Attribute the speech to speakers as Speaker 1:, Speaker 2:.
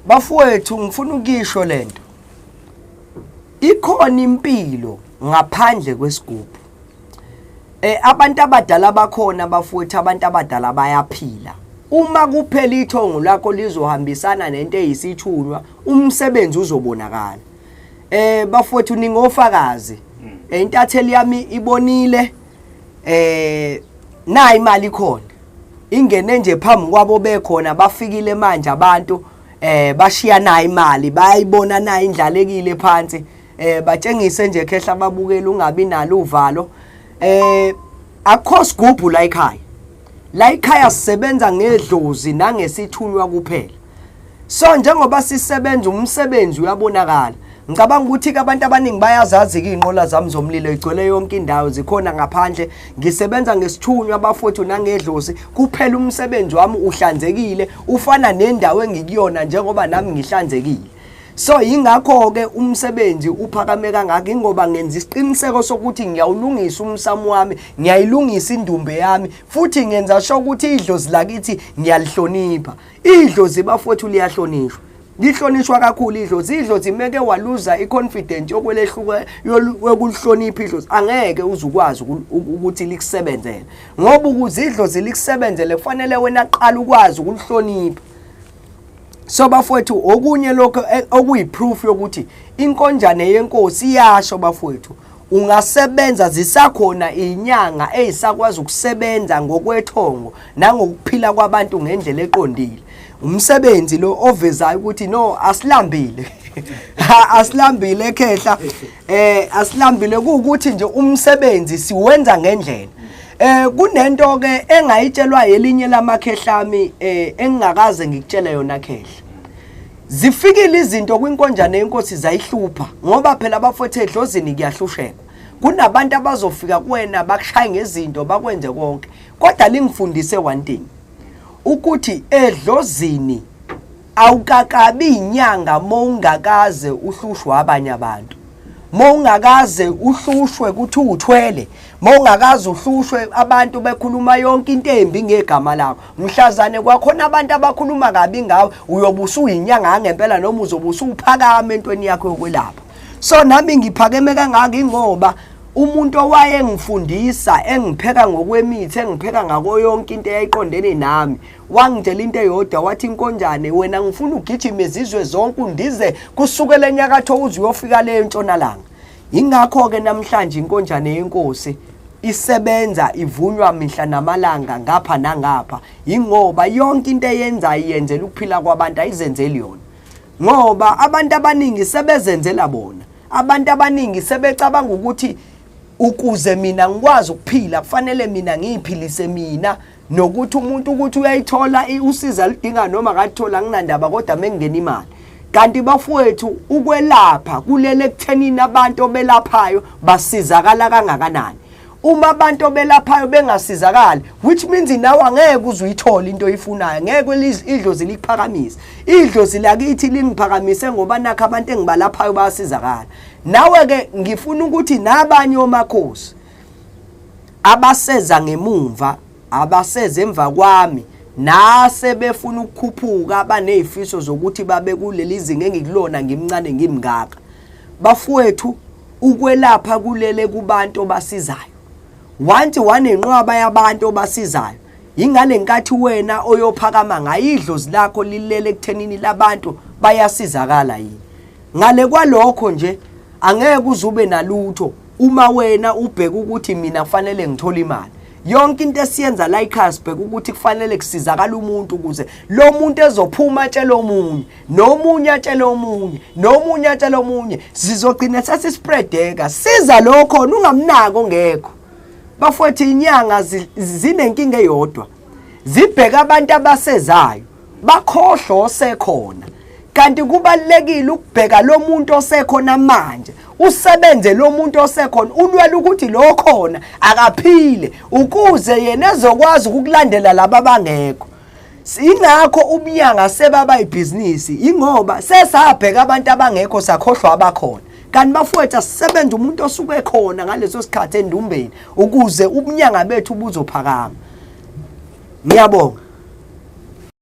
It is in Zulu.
Speaker 1: Bafowethu, ngifuna ukisho lento. Ikhona impilo ngaphandle kwesigubhu. Abantu abadala bakhona bafowethu, abantu abadala bayaphila. Uma kuphela ithongo lakho lizohambisana nento eyisithunywa, umsebenzi uzobonakala. Bafowethu, ningofakazi. Intatheli yami ibonile, nayi imali ikhona. Ingene nje phambi kwabo bekhona, bafikile manje abantu, bashiya nayo imali, bayayibona nayo indlalekile phansi. Batshengise nje khehla babukela, ungabi nalo uvalo. Akho sigubhu la ekhaya. La ekhaya sisebenza ngedlozi nangesithunywa kuphela. So njengoba sisebenza, umsebenzi uyabonakala. Ngicabanga ukuthi ke abantu abaningi bayazazi ke inqola zami zomlilo, igcwele yonke indawo, zikhona ngaphandle. Ngisebenza ngesithunywa bafowethu nangedlozi kuphela. Umsebenzi wami uhlanzekile, ufana nendawo engikuyona njengoba nami ngihlanzekile. So yingakho ke umsebenzi uphakame kangaka, ingoba ngenza isiqiniseko sokuthi ngiyawulungisa umsamo wami, ngiyayilungisa indumbe yami, futhi ngenza sure ukuthi idlozi lakithi ngiyalihlonipha. Idlozi bafowethu liyahlonishwa, lihlonishwa kakhulu idlozi. Idlozi meke waluza i-confidence yokwelehluka yokulihlonipha idlozi, angeke uze ukwazi ukuthi likusebenzele, ngoba ukuze idlozi likusebenzele kufanele wena qala ukwazi ukulihlonipha. So bafowethu, okunye lokho okuyi-proof yokuthi inkonjane yenkosi iyasho bafowethu, ungasebenza zisakhona inyanga eyisakwazi ukusebenza ngokwethongo nangokuphila kwabantu ngendlela eqondile. Umsebenzi lo ovezayo ukuthi no, asilambile, asilambile ekhehla, asilambile, kuukuthi nje umsebenzi siwenza ngendlela. Kunento ke engayitshelwa yelinye lamakhehlami engingakaze ngikutshele yona khehla. Zifikile izinto kwinkonjane yenkosi zayihlupha, ngoba phela abafowethu edlozini kuyahlushekwa. Kunabantu abazofika kuwena bakushaye ngezinto, bakwenze konke, kodwa lingifundise one thing, ukuthi edlozini awukakabi inyanga mowungakaze uhlushwe abanye abantu, mowungakaze uhlushwe kuthi uthwele, mowungakaze uhlushwe abantu bekhuluma yonke into embi ngegama lakho. Mhlazane kwakhona abantu abakhuluma kabi ngawe, uyobe usuyinyanga ngempela noma uzobe usuphakama entweni yakho yokwelapha. So nami ngiphakeme kangaka ingoba umuntu owayengifundisa, engipheka ngokwemithi, engipheka ngako yonke into eyayiqondene nami, wangitshela into eyodwa, wathi, "Inkonjane wena, ngifuna ugijime izizwe zonke, undize kusukela enyakatho uze uyofika le entshonalanga." Ingakho-ke namhlanje inkonjane yenkosi isebenza, ivunywa mihla namalanga ngapha nangapha, ingoba yonke into eyenzayo iyenzela ukuphila kwabantu, ayizenzeli yona, ngoba abantu abaningi sebezenzela bona. Abantu abaningi sebecabanga ukuthi ukuze mina ngikwazi ukuphila kufanele mina ngiyiphilise mina, nokuthi umuntu ukuthi uyayithola usizo aludinga noma akalithola nginandaba, kodwa mengingena imali. Kanti bafowethu, ukwelapha kulele ekuthenini abantu obelaphayo basizakala kangakanani. Uma abantu obelaphayo bengasizakali, which means nawe angeke uze uyithole into oyifunayo, ngeke idlozi likuphakamise. Idlozi lakithi lingiphakamise ngoba nakho abantu engibalaphayo bayasizakala. Nawe-ke ngifuna ukuthi nabanye omakhosi abaseza ngemumva, abaseza emva kwami, nase befuna ukukhuphuka, banezifiso zokuthi babe kuleli zinga engikulona ngimncane ngimngaka, bafowethu, ukwelapha kulele kubantu obasizayo. Once wanenqwaba yabantu obasizayo, ingale nkathi wena oyophakama ngayo. Idlozi lakho lilele ekuthenini labantu bayasizakala yini. Ngale kwalokho nje angeke uze ube nalutho uma wena ubheka ukuthi mina kufanele ngithole imali. Yonke into esiyenza la ekhaya sibheka ukuthi kufanele kusizakala umuntu, ukuze lo muntu ezophuma atshele omunye, nomunye atshele omunye, nomunye atshele omunye, sizogcina sesispreadeka. Siza lo khona, ungamnaki ongekho. Bafowethu, inyanga zinenkinga eyodwa, zibheka abantu abasezayo, bakhohlwa osekhona. Kanti kubalulekile ukubheka lo muntu osekhona manje, usebenze lo muntu osekhona, ulwela ukuthi lo khona akaphile, ukuze yena ezokwazi ukukulandela laba abangekho. Ingakho ubunyanga sebaba ibhizinisi, ingoba sesabheka abantu abangekho, sakhohlwa abakhona. Kanti bafowethu, asisebenze umuntu osuke khona ngaleso sikhathi endumbeni, ukuze ubunyanga bethu buzophakama. Ngiyabonga.